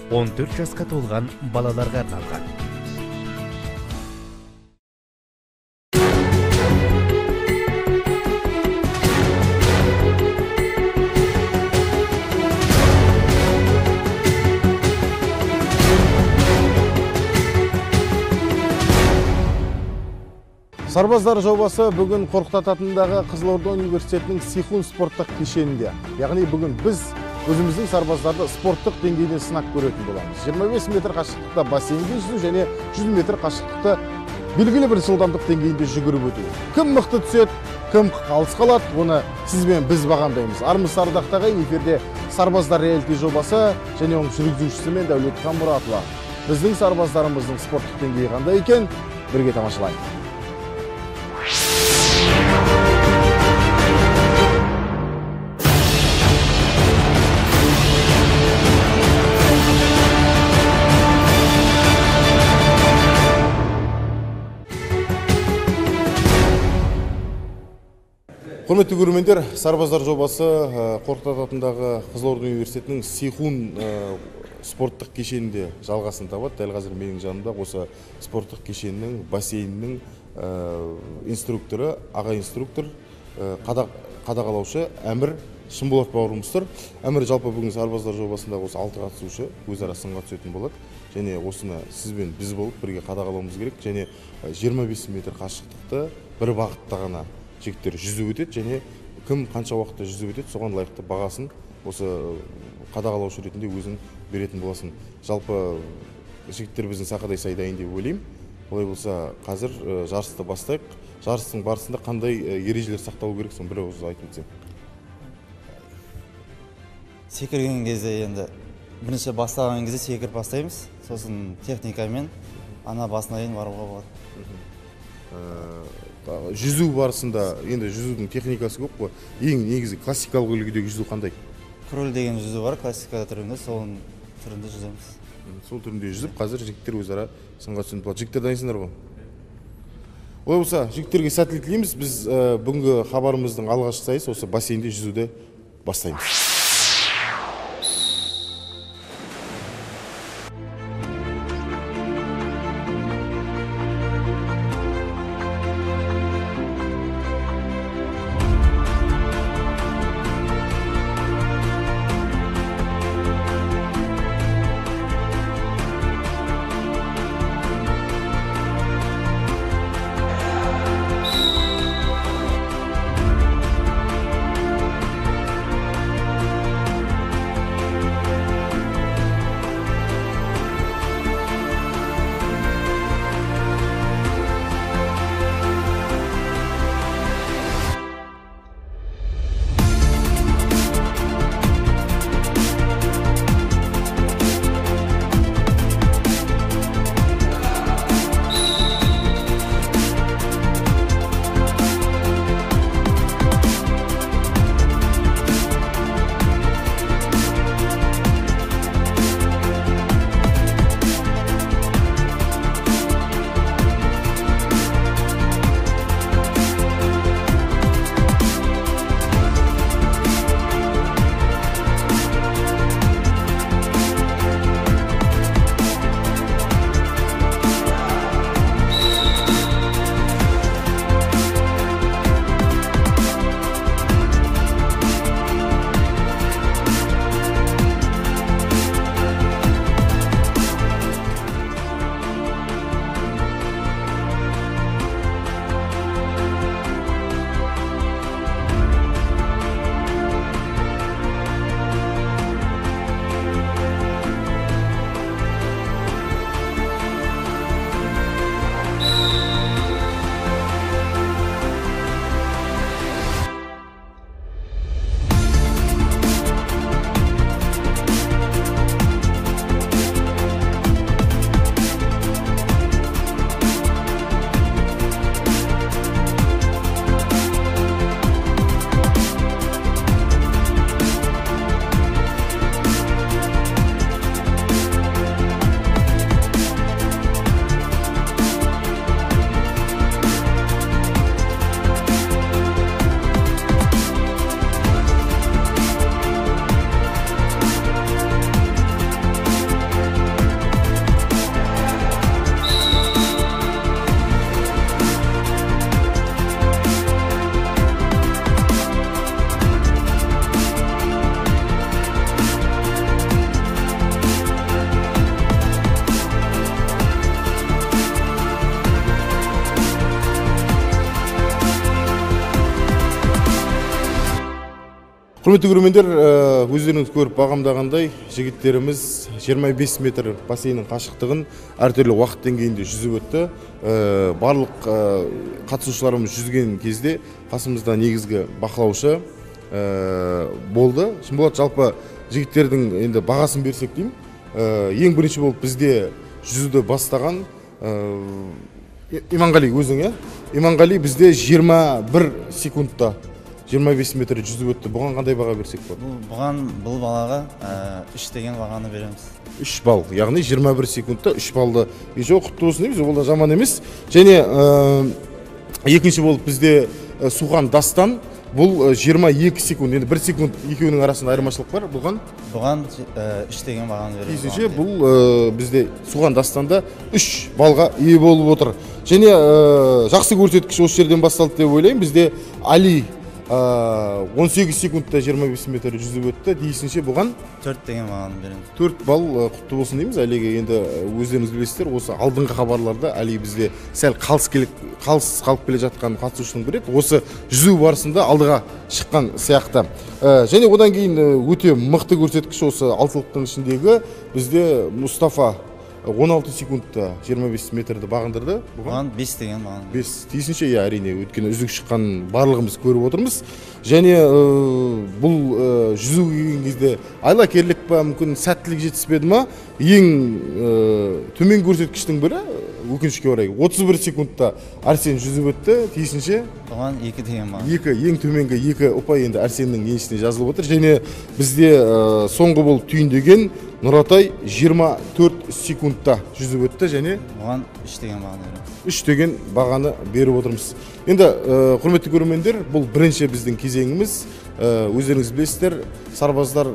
14 жасқа толған балаларға арналған. Сарбаздар жобасы бүгін Қорқыт ата атындағы Қызылорда университетінің Сейхун спорттық кешенінде. Яғни бүгін біз өзіміздің сарбаздарды спорттық деңгейден сынап көретін боламыз. 25 метр қашықтықта бассейнде жүзу және 100 метр қашықтықта белгілі бір жылдамдық деңгейінде жүгіріп өту. Кім мықты түседі, кім қалыс қалады, оны сіз бен біз бағамдаймыз. Армысыз, ардақты ағайын, эфирде Сарбаздар реалити жобасы және оның жүргізушісі мен Дәулетхан Мұратұлы. Біздің сарбаздарымыздың спорттық деңгейі қандай екен, бірге тамашалайық. Құрметті көрермендер, Сарбаздар жобасы Қорқыт ата атындағы Қызылорда университетінің Сейхун спорттық кешенінде жалғасын табады. Дәл қазір менің жанымда осы спорттық кешеннің бассейнінің инструкторы, аға инструктор, қадағалаушы Әмір Шынболат бауырымыз тұр. Әмір, жалпы бүгін Сарбаздар жобасындағы осы 6 қатысушы өзара сынға түсетін болады. Және осыны сіз бен біз болып бірге қадағалауымыз керек. Және 25 метр қашықтықты бір бағытта ғана жігіттер жүзіп өтеді, және кім қанша уақытта жүзіп өтеді, соған лайықты бағасын осы қадағалаушы ретінде өзің беретін боласың. Жалпы жігіттер біздің сақадай сай дайын деп ойлаймын. Олай болса қазір жарысты бастайық. Жарыстың барысында қандай ережелер сақталу керек, соны бір ауыз айтып өтсең. Секірген кезде енді бірінші бастаған кезде секіріп бастаймыз, сосын техникамен ана басына дейін баруға болады. Жүзу барысында енді жүзудің техникасы көп қой. Ең негізі классикалық үлгідегі жүзу қандай? Кроль деген жүзу бар, классика түрінде, сол түрінде жүземіз. Сол түрінде жүзіп, қазір жігіттер өзара сынға түсетін болады. Жігіттер дайынсыңдар ғой? Олай болса, жігіттерге сәттілік тілейміз. Біз бүгінгі хабарымыздың алғашқы сайысы осы бассейнде жүзуді бастаймыз. Құрметті көрермендер, өздеріңіз көріп бағамдағандай, жігіттеріміз 25 метр бассейннің қашықтығын әртүрлі уақыт деңгейінде жүзіп өтті. Барлық қатысушыларымыз жүзген кезде қасымызда негізгі бақылаушы болды. Шынболат, жалпы жігіттердің енді бағасын берсек деймін. Ең бірінші болып бізде жүзуді бастаған Иманғали өзің, иә? Иманғали бізде 21 секундта 25 метр жүзіп өтті. Бұған қандай баға берсек болады? Бұған, бұл балаға 3 деген бағаны береміз. 3 балл, яғни 21 секундта 3 баллды. Жоқ, құтты болсын дейміз, ол да жаман емес. Және екінші болып бізде Сухан Дастан, бұл 22 секунд. Енді 1 секунд екеуінің арасында айырмашылық бар. Бұған? Бұған 3 деген бағаны береміз. Тиісінше, бұл бізде Сухан Дастанда 3 балға ие болып отыр. Және жақсы көрсеткіш осы жерден басталды деп ойлаймын. Бізде Али 18 секундта 25 метр жүзіп өтті. Тиісінше бұған 4 деген бағаны береміз. 4 балл, құтты болсын дейміз Алиге. Енді өздеріңіз білесіздер, осы алдыңғы хабарларда Али бізде сәл қалыс қалып келе жатқан қатысушының бірі еді. Осы жүзу барысында алдыға шыққан сияқты. Және одан кейін өте мықты көрсеткіш осы алтылықтың ішіндегі бізде Мұстафа 16 секундта 25 метрді бағындырды. Бұған 5 деген бағаны. 5. Тиісінше, иә, әрине, өйткені үздік шыққан барлығымыз көріп отырмыз. Және бұл жүзуге келген кезде айлакерлік па, мүмкін сәттілік жетіспеді ма, ең төмен көрсеткіштің бірі, өкінішке орай, 31 секундта Арсен жүзіп өтті. Тиісінше бұған 2 деген баға. 2, ең төменгі 2 ұпай енді Арсеннің еншісіне жазылып отыр. Және бізде соңғы болып түйіндеген Нұратай 24 секундта жүзіп өтті. Және бұған 3 деген бағаны береміз. 3 деген бағаны беріп отырмыз. Енді құрметті көрермендер, бұл бірінші біздің кезеңіміз. Өздеріңіз білесіздер, сарбаздар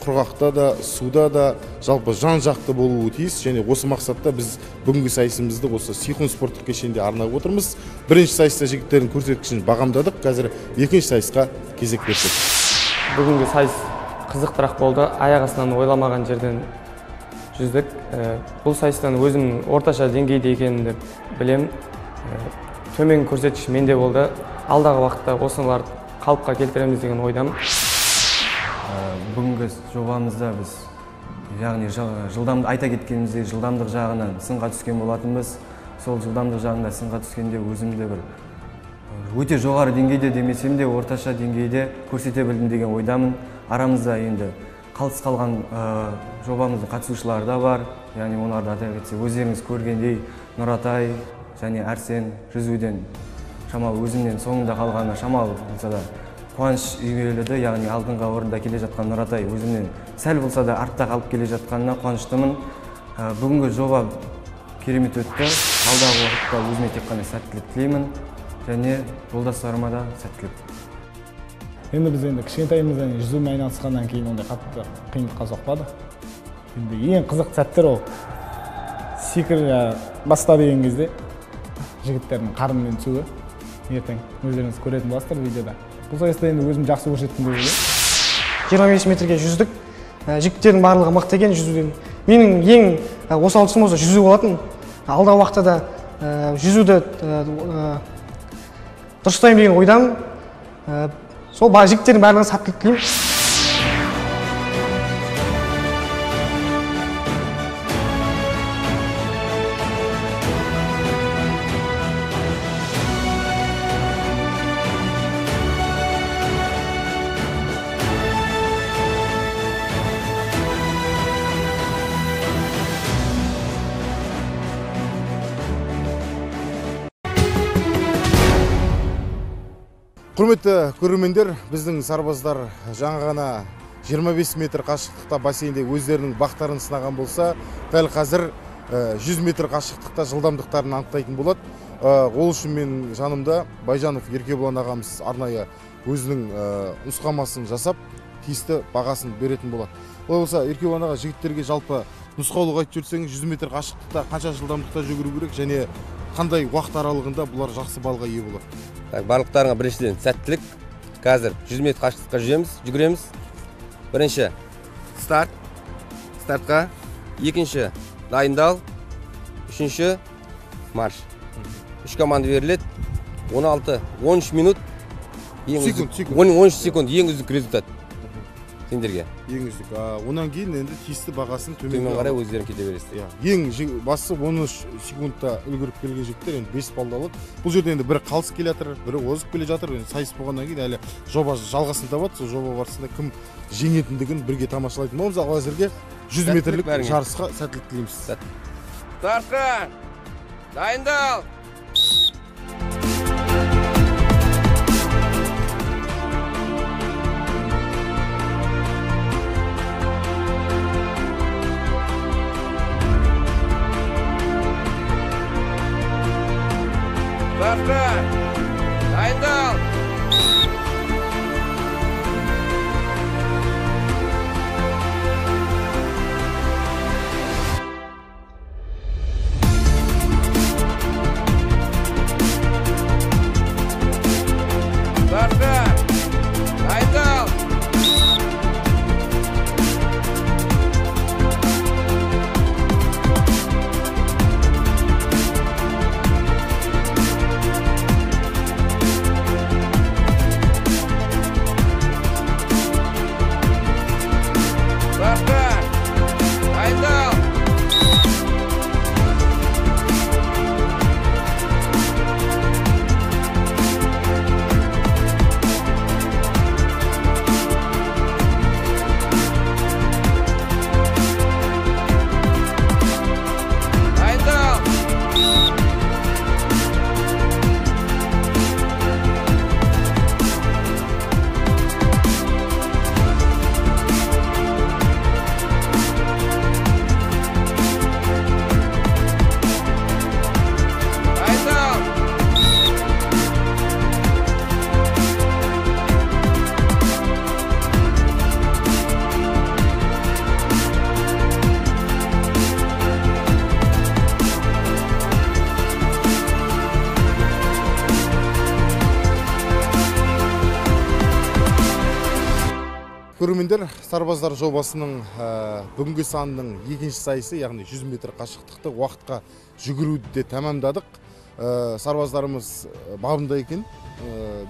құрғақта да, суда да, жалпы жан-жақты болуы тиіс. Және осы мақсатта біз бүгінгі сайысымызды осы Сейхун спорттық кешенінде арнап отырмыз. Бірінші сайыста жігіттердің көрсеткішін бағамдадық. Қазір екінші сайысқа кезек берсек. Бүгінгі сайыс қызықтырақ болды. Аяқ астынан ойламаған жерден жүздік. Бұл сайыстан өзім орташа деңгейде екенімді білемін. Төмен көрсеткіш менде болды. Алдағы уақытта осыларды қалыпқа келтіреміз деген ойдамын. Бүгінгі жобамызда біз, яғни жылдамды айта кеткеніміздей, жылдамдық жағынан сынға түскен болатынбыз. Сол жылдамдық жағында сынға түскенде өзімді бір өте жоғары деңгейде демесем де, орташа деңгейде көрсете білдім деген ойдамын. Арамызда енді қалыс қалған жобамыздың қатысушылары да бар. Яғни оларды атай кетсек, өздеріңіз көргендей Нұратай және Арсен жүзуден шамалы өзімнен соңында қалғаны шамалы болса да қуаныш үймеледі. Яғни алдыңғы орында келе жатқан Нұратай өзімнен сәл болса да артта қалып келе жатқанына қуаныштымын. Бүгінгі жоба керемет өтті. Алдағы уақытта өзіме тек қана сәттілік тілеймін және жолдастарыма да сәттілік. Енді біз енді кішкентайымыздан жүзумен айналысқаннан кейін ондай қатты қиындыққа соқпады. Енді ең қызық сәттер ол секір баста деген кезде жігіттердің қарнымен түсуі. Ертең өздеріңіз көретін боласыздар видеода. Бұл сайыста енді өзім жақсы көрсеттім деп ойлаймын. 25 метрге жүздік. Жігіттердің барлығы мықты екен жүзуден. Менің ең осал тұсым осы жүзу болатын. Алдағы уақытта да жүзуді дұрыстаймын деген ойдамын. Сол жігіттердің барлығына сәттілік тілеймін. Құрметті көрермендер, біздің сарбаздар жаңа ғана 25 метр қашықтықта бассейнде өздерінің бақтарын сынаған болса, дәл қазір 100 метр қашықтықта жылдамдықтарын анықтайтын болады. Ол үшін мен жанымда Байжанов Еркебұлан ағамыз арнайы өзінің нұсқамасын жасап, тиісті бағасын беретін болады. Олай болса, Еркебұлан аға, жігіттерге жалпы нұсқаулық айтып жіберсеңіз, 100 метр қашықтықта қанша жылдамдықта жүгіру керек және қандай уақыт аралығында бұлар жақсы балға ие болады? Барлықтарыңа біріншіден сәттілік. Қазір 100 метр қашықтыққа жүгіреміз. Бірінші старт, стартқа, екінші дайындал, үшінші марш. Үш команда беріледі. 16, 13 минут, 13 секунд ең үздік результат. Сендерге. Ең үздік. Онан кейін енді тиісті бағасын төмен қарай өздерің кете бересіздер. Ең бастысы 13 секундта үлгеріп келген жігіттер енді 5 балды алады. Бұл жерде енді бірі қалыс келе жатыр, бірі озып келе жатыр. Енді сайыс болғаннан кейін әлі жоба жалғасын табады. Сол жоба барысында кім жеңетіндігін бірге тамашалайтын боламыз. Ал әзірге 100 метрлік жарысқа сәттілік тілейміз. Стартқа! Дайындал! Стартқа! Дайындал! Стартқа! Дайындал! Стартқа! Дайындал! Дайындал! Дайындал! Көрермендер, сарбаздар жобасының бүгінгі санының екінші сайысы, яғни 100 метр қашықтықты уақытқа жүгіруді де тәмамдадық. Сарбаздарымыз бабында екен,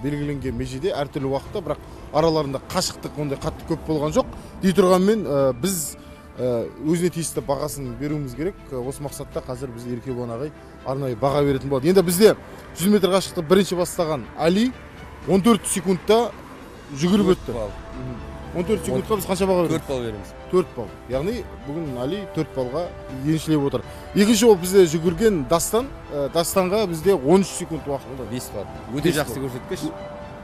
белгіленген межеде әртүрлі уақытта, бірақ араларында қашықтық ондай қатты көп болған жоқ. Дей тұрғанмен біз өзіне тиісті бағасын беруіміз керек. Осы мақсатта қазір біз Еркебұлан ағай арнайы баға беретін болады. Енді бізде 100 метр қашықтықты бірінші бастаған Али 14 секундта жүгіріп өтті. 14 секундқа біз қанша баға береміз? 4 балл береміз. 4 балл. Яғни бүгін Али 4 баллға еншілеп отыр. Екінші болып бізде жүгірген Дастан, Дастанға бізде 13 секунд уақыт. 5 балл. Өте жақсы көрсеткіш.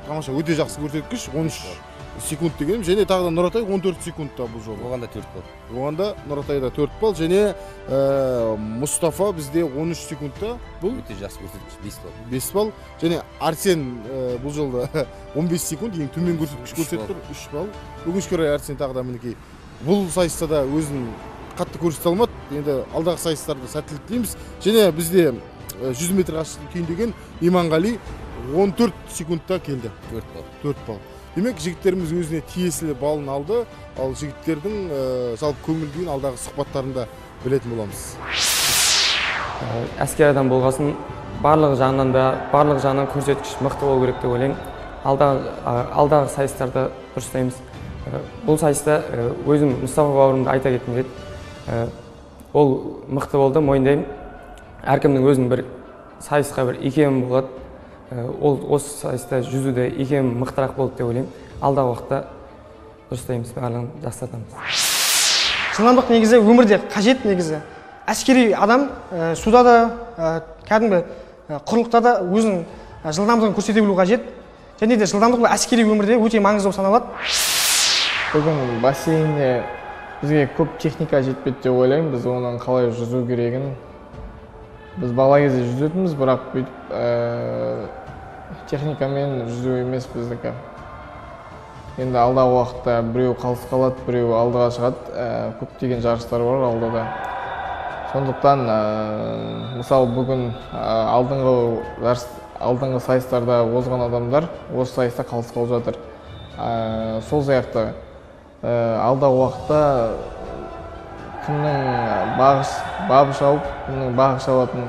Тамаша, өте жақсы көрсеткіш. 13 секунд дегенім. Және тағы да Нұратай 14 секундта бұл жолы. Оған да 4 балл. Оған да Нұратайда 4 балл. Және Мұстафа бізде 13 секундта. Бұл өте жақсы көрсеткіш, 5 балл. 5 балл. Және Арсен бұл жолда 15 секунд ең төмен көрсеткіш көрсетіп тұр, 3 балл. Өкінішке орай Арсен тағы да мінекей бұл сайыста да өзін қатты көрсете алмады. Енді алдағы сайыстарда сәттілік тілейміз. Және бізде 100 метр қашықтықты түйіндеген Иманғали 14 секундта келді. 4 балл. 4 балл. Демек, жігіттеріміз өзіне тиесілі балын алды. Ал жігіттердің жалпы көңіл күйін алдағы сұхбаттарында білетін боламыз. Әскер адам болғасын барлық жағынан көрсеткіш мықты болу керек деп ойлаймын. Алдағы сайыстарда дұрыстаймыз. Бұл сайыста өзім Мұстафа бауырымды айта кеткім келеді. Ол мықты болды, мойындаймын. Әркімнің өзінің бір сайысқа бір икемі болады. Ол осы сайыста жүзуде икемі мықтырақ болды деп ойлаймын. Алдағы уақытта дұрыстаймыз, барлығын жақсартамыз. Жылдамдық негізі өмірде қажет негізі. Әскери адам суда да, кәдімгі құрлықта да өзінің жылдамдығын көрсете білу қажет. Және де жылдамдық бұл әскери өмірде өте маңызды болып саналады. Бүгін бассейнде бізге көп техника жетпеді деп ойлаймын. Біз оның қалай жүзу керегін. Біз бала кезде жүзетінбіз, бірақ бүйтіп техникамен жүзу емес біздікі. Енді алдағы уақытта біреу қалыс қалады, біреу алдыға шығады. Көптеген жарыстар бар алдыда. Сондықтан, мысалы, бүгін алдыңғы сайыстарда озған адамдар осы сайыста қалыс қалып жатыр. Сол сияқты алдағы уақытта кімнің бабы шауып, кімнің бағы шабатынын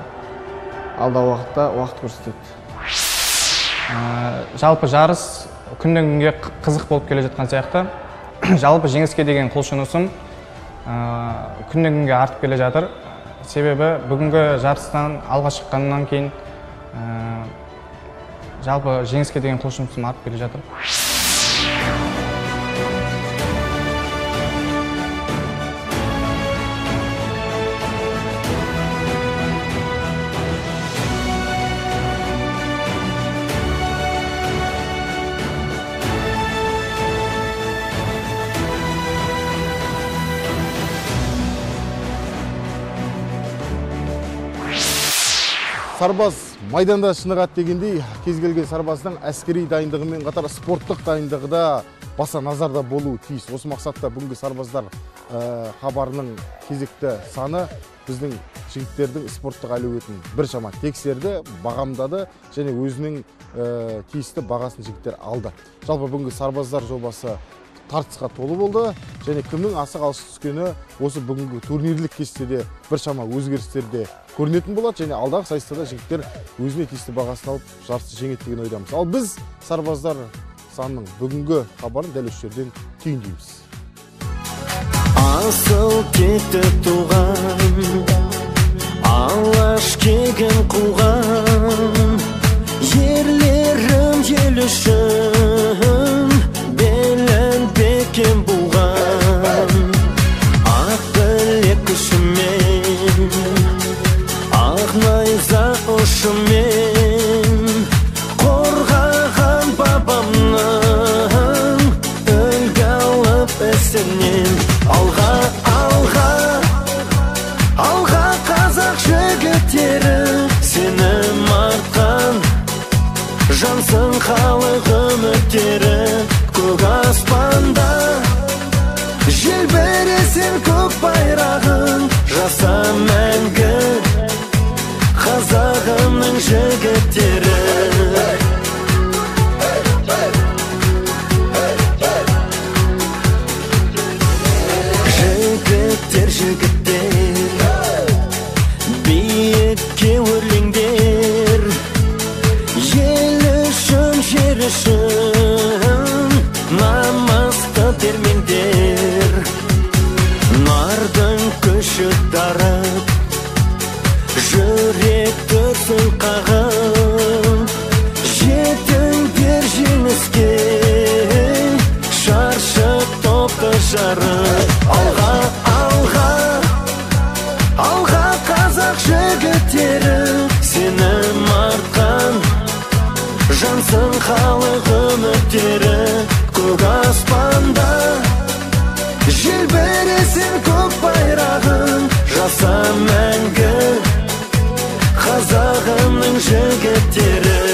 алдағы уақытта уақыт көрсетеді. Жалпы жарыс күннен күнге қызық болып келе жатқан сияқты. Жалпы жеңіске деген құлшынысым күннен күнге артып келе жатыр. Себебі бүгінгі жарыстан алға шыққаннан кейін жалпы жеңіске деген құлшынысым артып келе жатыр. Сарбаз майданда шынығады дегендей, кез келген сарбаздың әскери дайындығымен қатар спорттық дайындығы да баса назарда болуы тиіс. Осы мақсатта бүгінгі сарбаздар хабарының кезекті саны біздің жігіттердің спорттық әлеуетін біршама тексерді, бағамдады және өзінің тиісті бағасын жігіттер алды. Жалпы бүгінгі сарбаздар жобасы тартысқа толы болды және кімнің асық алыс түскені осы бүгінгі турнирлік кестеде біршама өзгерістерде көрінетін болады және алдағы сайыста да жігіттер өзіне тиісті бағасын алып жарысты жеңеді деген ойдамыз. Ал біз сарбаздар санының бүгінгі хабарын дәл осы жерден түйіндейміз. Асыл кетті туған, алаш кегін қуған, ерлерім ел үшін белін бекем буған, ақ білек күшімен, ақ найза ұшымен, қорғаған бабамның үлгі алып ісінен. Алға, алға, алға қазақ жігіттері, сенім артқан жансың халық үміттері. Көк аспанда желбіресен көк байрағың, жаса мәңгі қазағымның жігіттері. Жігіттер, жігіттер, биікке өрлеңдер, ел үшін, жер үшін намысты термеңдер. Нардың күші дарып, жүрек дүрсіл қағып, жетіңдер жеңіске, шаршы топты жарып. Алға, алға, алға қазақ жігіттері, сенім артқан жансың халық үміттері. Көк аспанда желбіресен көк байрағың, жаса мәңгі қазағымның жігіттері.